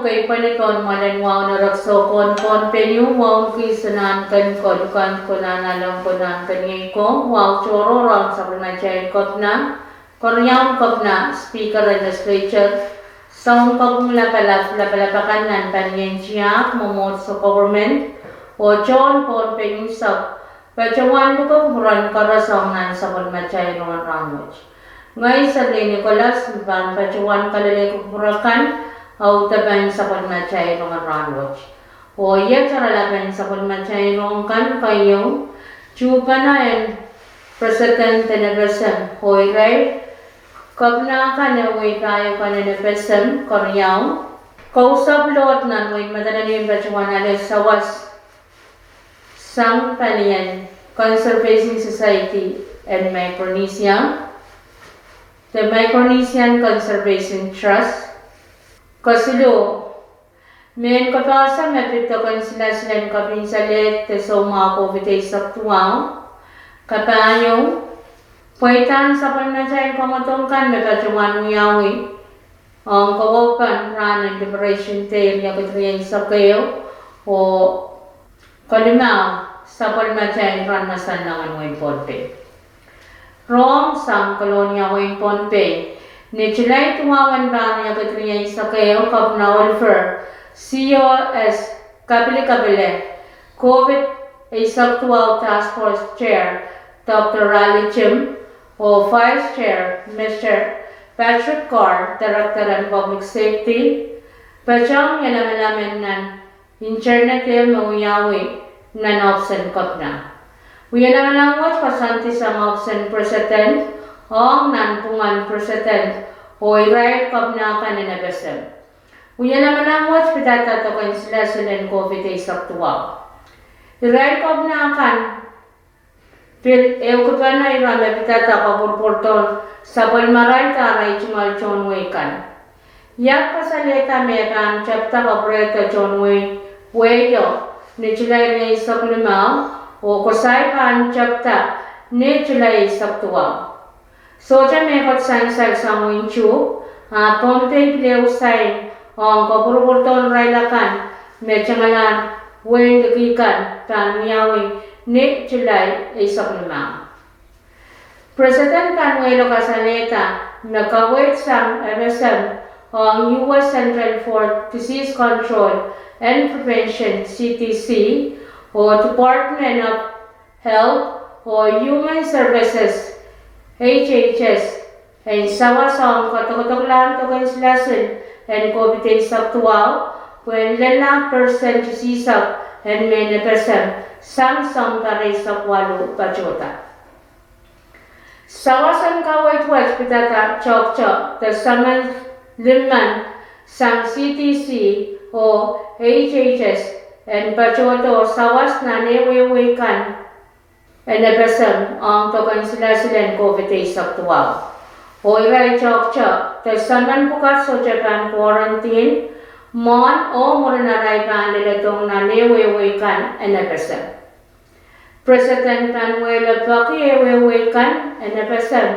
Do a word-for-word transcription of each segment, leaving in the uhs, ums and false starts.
Pwe I pwene pohn mwoalen wahu en erekiso pohn Pohnpei, wahu en kihs en ahnken ko, lukand ko, nahnalek ko, nahnken iei ko, wahu tohrohr ong sapwellimatail kepina, keriaun kepina, speaker en legislature, sounkopwung lapalap, lapalap akan nan palien tiahk, mwomwohdiso, government, oh tohn Pohnpei unsek, patohwan luke kupwuren koaros ong nan sapwellimatail rongen rahnwet. Ngehi Serlin Nicholas me pahn patohwan kalelehki kupwur akan audepen sapwellimatail rongen rahnwet. Oh iet oaralapen sapwellimatail rong kan keieu: tuhpene en President en FSM oh irail kepina kan oh wehi pahieu kan en FSM, keriau, kousapw load nan wehin Madolenihmw patohwan ale sawas sang palien Conservation Society en Micronesia, the Micronesian Conservation Trust. Kesiluh, mehn kapehse me pid doken silasil en kapinsalehd de soumwahu COVID eisek duwau. Kapahieu, pweidahn sapwellimatail kamwadong kan me patohwan wiawi ong kowohpen rahn en Liberation Day, riekid rieisek ehu oh kelimau, sapwellimatail rahn masanleng en wehin Pohnpei. Rong sang Kolonia, wehin Pohnpei. Ni Sulai duwau en pahr riekid rieisek ehu, Kepina Oliver Sios kapilkapile COVID eisek duwau Task Force Chair Doctor Raleigh Jim oh Vice Chair Mister Patrick Carr, Director en Public Safety, patohwan wialamalame nan internet ehu me wiawi nan ohpisen kepina. Wialamalam wet koasoandi sang ohpisen President ong nanpwungen President oh irail kepina kan en FSM. Wialamalam wet pidada doken silasil en COVID eisek duwau. Irail kepina kan pil ehukipene ira me pidada kapwurpwurdohn sapwellimarail de arail tungoal tohn wehi kan. Iang kasalehda me pahn tepda kapwurehdo tohn wehi, wehio, ni Sulai rieisek limau, oh koasoi pahn tepda ni Sulai eisek duwau. Sohte mehkot sansal sang wehin Chuuk, ahpw Pohnpei pil ehu sain ong kapwurpwurdohn irail akan me tengalahr wehin liki kan pahn wiawi ni Sulai eisek limau. President Panuelo kasalehda me kaweid sang FSM ong US Centers for Disease Control and Prevention, CDC, oh Department of Health oh Human Services, HHS, en sawas ong kadokadoklahn doken silasil en COVID eisek duwau, pwehn lella persent isihsek en mehn FSM sang sounpar eisek waluh patohda. Sawas en kaweid wet pidada toahkte de semen limmen sang CDC oh HHS en patohdo sawas nan ehu wehi kan en FSM ong doken silasil en COVID eisek duwau. Oh irail toahkte de semen pwukat sohte pahn quarantine mwohn oh mwurin arail pahn leledohng nan ehu wehi kan en FSM. President Panuelo peki ehu wehi kan en FSM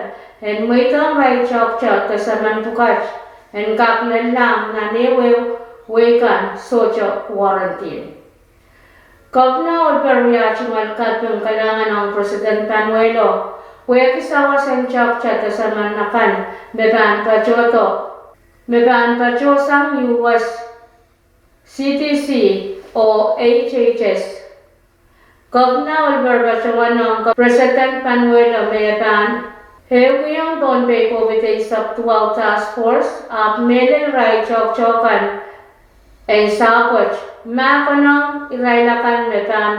en mweidohng irail toahkte de semen pwukat en kak lellahng nan ehu wehi kan sohte quarantine. Kepina Oliver wia tungoal kaping kalahngan ong President Panuelo pwehki sawas en toahkte de semen akan me pahn patohdo, me pahn patohsang US CDC oh HHS. Kepina Oliver patohwan ong President Panuelo me pahn ehukihong Pohnpei COVID eisek duwau Task Force ahpw mehlel irail toahkte kan en sahpwet ma konehng irail akan me pahn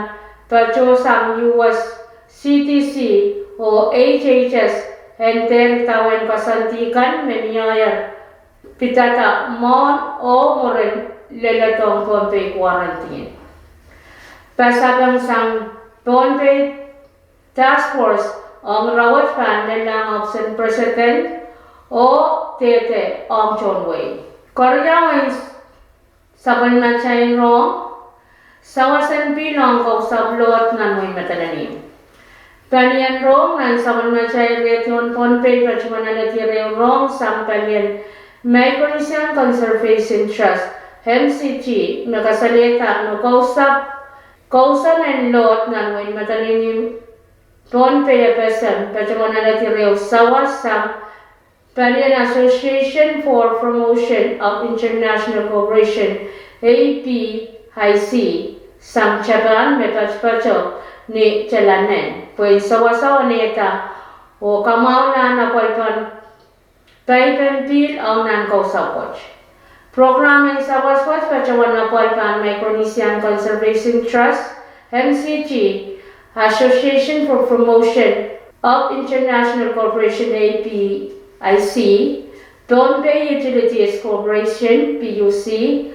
patohsang US CDC oh HHS en dehr idawehn koasoandi kan me mie pidada mwohn oh mwurin leledohng Pohnpei quarantine. Pasapeng sang Pohnpei Task Force ong ire wet pahn lellahng ohpisen President oh dehde ong tohn wehi. Keriau en sapwellimatail rong: sawas en pihl ong kousapw load nan wehin Madolenihmw. Palien rong nan sapwellimatail radio en Pohnpei patohwan alehdi ehu rong sang palien Micronesian Conservation Trust M C T, me kasalehda me kousoan en load nan wein Madolenihmw, Pohnpei FSM patohwan alehdi riau sawas sang palien Association for Promotion of International Cooperation, A P I C, sang Japan me patopato ni Telanen pwehn sewese onehda oh kamwahulahn apwalipen paipen pihl ong nan kousoan wet. Program en sawas wet patohwan apwalipen Micronesian Conservation Trust, M C T, Association for Promotion of International Cooperation, A P I C, Pohnpei Utilities Corporation, P U C,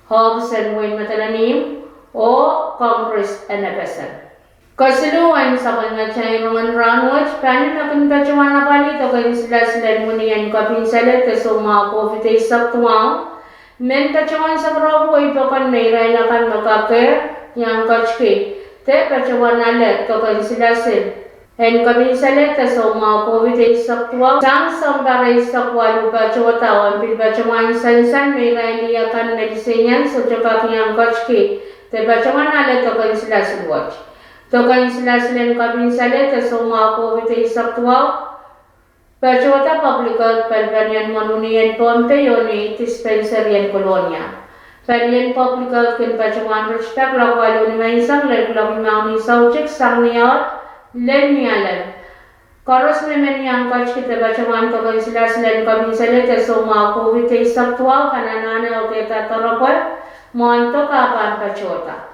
ohpis en wein Madolenihmw, oh Congress en FSM. Kesiluhwen sapwellimatail rongen rahnwet, pali me kin patohwan apwalih doken silasil en wini en kapinsale de soumwahu COVID eisek duwau, men patohwan sakarapwo pokon me irail akan me kakehr, iang ketiki, de patohwan ale doken silasil en kapinsale de soumwahu COVID eisek duwau sang sounpar eisek waluh patohda oh pil patohwan sansal me irail akan me lisehieng sohte kak iang ketiki, de patohwan ale doken silasil wet. Doken silasil en kapinsale de soumwahu COVID eisek duwau patohda Public Health palipalien mwohn wini en Pohnpei oh ni dispensary en Kolonia. Palien Public Health kin patohwan ritida kuloak waluh nimenseng lel kuloak limau ni soutik sang ni ohl lel ni alem. Koaros me men iang ketiki de patohwan doken silasil en kapinsale de soumwahu COVID eisek duwau kan anahne audehda doaropwe mwohn dok ah pahn patohda.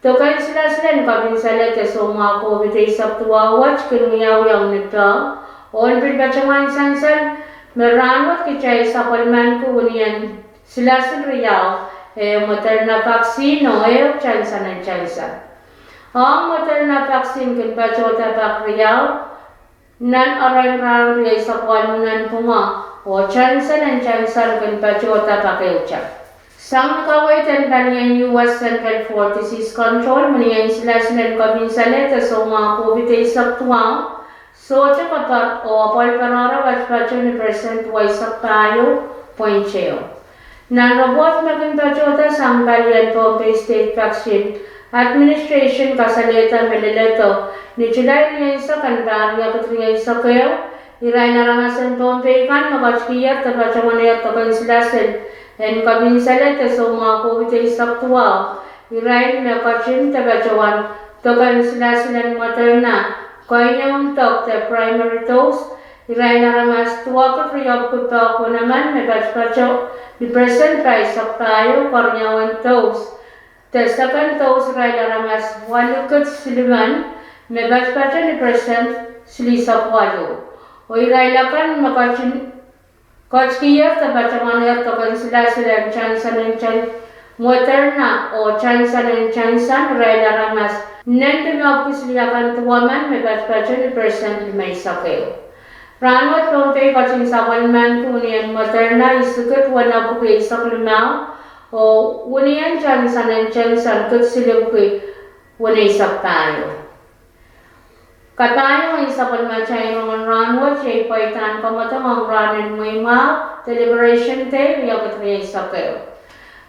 Doken silasil en kapinsale de soumwahu COVID eisek duwau wet kin wiawi ong ni peh, oh pil patohwan sansal me rahnwet kitail sapwellimaniki wini en silasil riau, ehu Moderna vaccine oh ehu Johnson and Johnson. Ong Moderna vaccine kin patohda pak riau nan arail rahn rieisek waluh nanpwungo, oh Johnson and Johnson kin patohda pak ehute. Sang ni kaweid en palien U S Centers for Disease Control, wini en silasil en kapinsale de soumwahu COVID eisek duwau sohte kapar oh apwalih perepere patopato ni percent duweisek pahieu point ehu. Nan report me kin patohda sang palien Pohnpei State Vaccine Administration kasalehda me leledo ni July rieisek en pahr riekid rieisek ehu, irail aramas en Pohnpei kan me ketikihier de patohwanehr doken silasil en kapinsale de soumwahu COVID eisek duwau, irail me ketin de patohwan doken silasil en Moderna, keineun dok de primary dose, irail aramas duwakid riepwiki pahkwenemen me patopato ni percent pahisek pahieu, keriaun dose, de second dose irail aramas walikid silimen me patopato ni percent silihsek waluh. Oh irail akan me ketin ketikihier de patohwanehr doken silasil en Johnson and Johnson, Moderna oh Johnson and Johnson, irail aramas nendimepwiki silihakan duwemen me patopato ni percent limeisek ehu. Rahnwet Pohnpei ketin sapwellimaniki wini en Moderna isikid wenepwiki eisek limau, oh wini en Johnson and Johnson kid silipwiki weneisek pahieu. Kapahieu en sapwellimatail rongen rahnwet iei pweidahn kamwadong ong rahn en Mweimwahu, Deliberation Day, riekid rieisek ehu.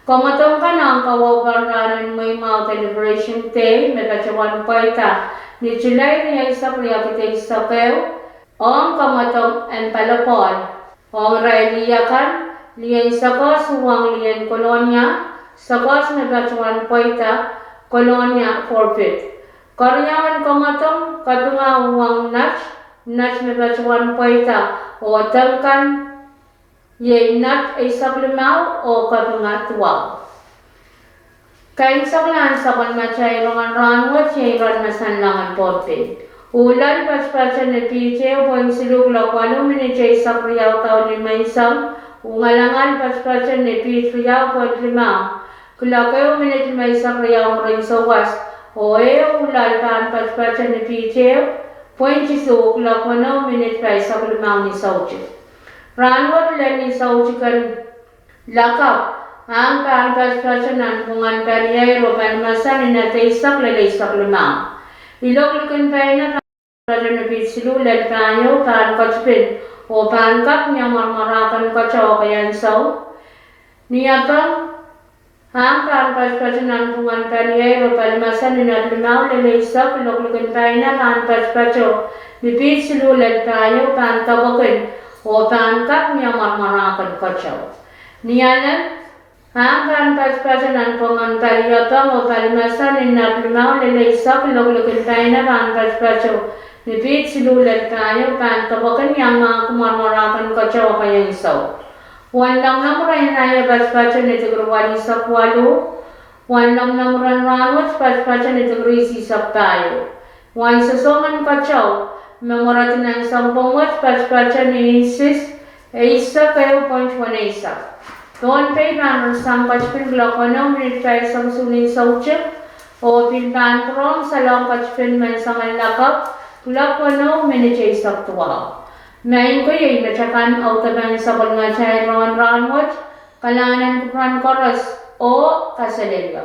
Kamwadong kan ong kaweid en rahn en Mweimwahu, Deliberation Day, me patohwan pweida ni July rieisek, riekid eisek ehu, ong kamwadong en palopoal ong irail lih akan, lih en Sakoas uhwong lih en Kolonia, Sakoas me patohwan pweida Kolonia forfeit. Keriaun kamwadong, kapinga uhwong Nat, Nat me patohwan pweida oh deng kan iei Nat eisek limau oh kapinga duwau. Kaimwiseklahn sapwellimatail rongen rahnwet iei Ranmasan Langen Pohnpei. Uh lal patopato ni piht ehu point siluh kuloak waluh minit eisek riau daulimenseng, uh ngalangal patopato ni piht riau point limau kuloak ehu minit limeisek riau mwurin souwas, oh ehu uh lal pahn patopato ni piht ehu point isuh kuloak weneu minit pahisek limau ni soutik. Rahnwet lel ni soutik en lakapw, ahng pahn patopato nanpwungen paliair oh palimasan ni nat eisek lel eisek limau. Ilok likin paina pahn patopato ni piht siluh lel pahieu pahn ketipin, oh pahn kak ni mwaramwar akan keteu oh kaiansou. Ni apwal Ahng pahn patopato nanpwungen paliei, oh pali masan ni nat limau lel eisek, iloak likin paina pahn patopato ni piht siluh lel pahieu, pahn depwekin oh pahn kak mie mwaramwarahken keteu. Ni Alem, ahng pahn patopato nanpwungen paliepeng, oh pali masan ni nat limau lel eisek, iloak likin paina pahn patopato ni piht siluh lel pahieu, pahn depwekin iangmahki mwaramwarahken keteu ekei ansou. Wenlomwlomw rahn aio patopato ni dikiri walisek waluh. Wenlomwlomw rahn wet patopato ni dikiri isisek pahieu. Wen sosohn keteu me mweredi nan sounpwong wet patopato ni inches eisek ehu point weneisek. Pohnpei pahn ren sang ketipin kuloak weneu minit pahisek usuhn ni soutik, oh pil pahn pwurehng salohng ketipin menseng en lakapw kuloak weneu minit eisek duwau. Maing ko, iei met akan audepen sapwellimatail rohng en rahn wet. Kalahngan en kupwuren koaros oh kaselehlie.